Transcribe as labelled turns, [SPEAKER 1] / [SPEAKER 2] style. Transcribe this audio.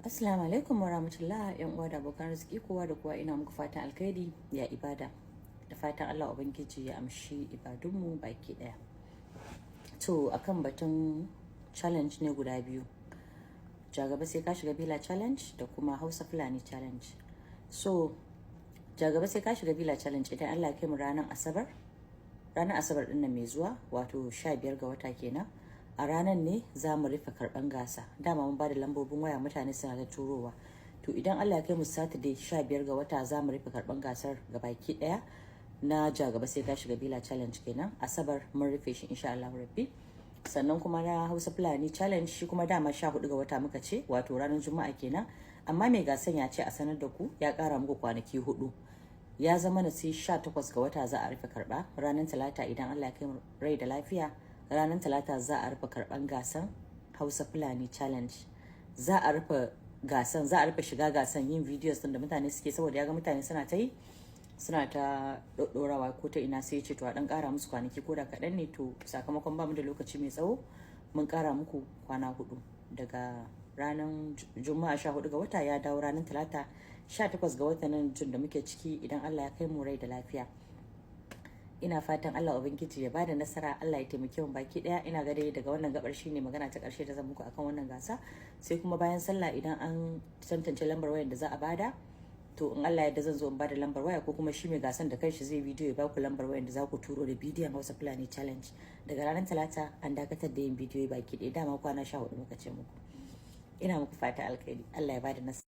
[SPEAKER 1] Assalamu alaikum wa rahmatullah, yan uwa da abokan arziki, kowa da kowa, ina muku fatan alkhairi, ya ibada, da fatan Allah Ubangiji ya amshi ibadunmu baki daya. To, akan batun challenge ne guda biyu, Jagaba Sai Ka Shiga Villa Challenge da kuma Hausa Fulani Challenge. So Jagaba Sai Ka Shiga Villa Challenge, idan Allah ya kai mu ranar Asabar, ranar Asabar din nan mai zuwa, wato 15 ga wata kenan, a ranar ne za mu rufe karban gasa. Dama mun bada lambobin waya, mutane suna ta turowa. To, idan Allah ya kai mu Saturday 15 ga wata, za mu rufe karban gasar baki daya na Jagaba Sai Ka Shiga Villa Challenge kenan. Asabar mun rufe shi, insha Allah rabbi. Sannan kuma na Hausa Fulani Challenge, shi kuma dama 14 ga wata muka ce, wato ranar Juma'a kenan, amma mai gasan ya ce a sanar da ku ya kara muku kwanaki 4, ya zama na sai 18 ga wata za a rufe karba, ranar Talata. Idan Allah ya kai rai da lafiya, ranar Talata za a rufe karban gasan Hausa Fulani Challenge. Za a rufe gasan, za a rufe shiga gasan, yin videos din da mutane suke, saboda ya ga mutane suna ta yi, suna ta ɗoɗɗorawa ko ta ina, sai ce to a ɗan ƙara musu kwanaki ko da kaɗan ne. To, sakamakon bamu da lokaci mai tsawo, mun ƙara muku kwana 4, daga ranar Juma'a 14 ga wata ya dawo ranar Talata 18 ga watan nan da muke ciki, idan Allah ya kai mu rai da lafiya. Ina fatan Allah Ubangiji ya bada nasara, Allah ya taimake mu baki daya. Ina ga dai daga wannan gabar shine magana ta karshe da zan muku akan wannan gasa. Sai kuma bayan sallah, idan an tantance lambar wayar da za a bada, to in Allah ya zan zo in bada lambar waya, ko kuma shi mai gasan da kanshi zai bidiyo ya baku lambar wayar da za ku turo da bidiyon Hausa Fulani Challenge. Daga ranar Talata an dakatar da yin bidiyo baki ɗaya. Dama kwana 14 muka ce muku. Ina muku fata alkhairi, Allah ya bada nasara.